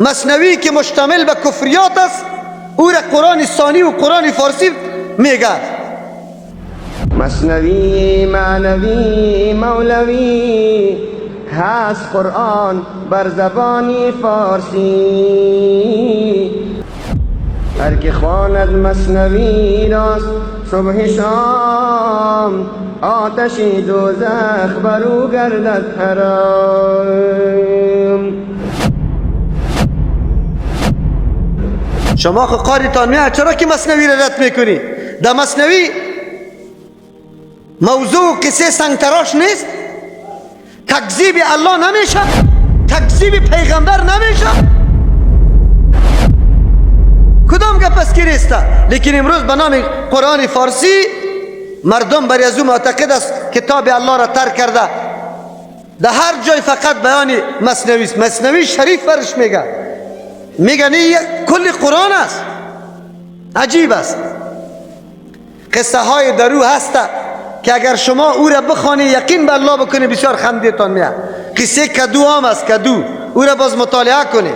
مثنوی که مشتمل به کفریات است، او را قرآن ثانی و قرآن فارسی میگه. مثنوی معنوی مولوی هست قرآن بر زبانی فارسی. هر که خواند مثنوی راست صبح شام، آتش دوزخ بر او گردد حرام. شما خو قاریتان میاد، چرا که مثنوی را رد میکنی؟ در مثنوی موضوع قصه سنگتراش نیست، تکذیب الله نمیشه، تکذیب پیغمبر نمیشه. کدام گپ است که نیست؟ لیکن امروز به نام قرآن فارسی مردم بر از او معتقد است، کتاب الله را ترک کرده. در هر جای فقط بیان مثنوی است. مثنوی شریف برش میگه، میگه نه کل قرآن است. عجیب است. قصه های درو هست که اگر شما او را بخوانی، یقین به الله بکنی، بسیار خندیتان میاد. قصه کدو هم است، کدو او را باز مطالعه کنی.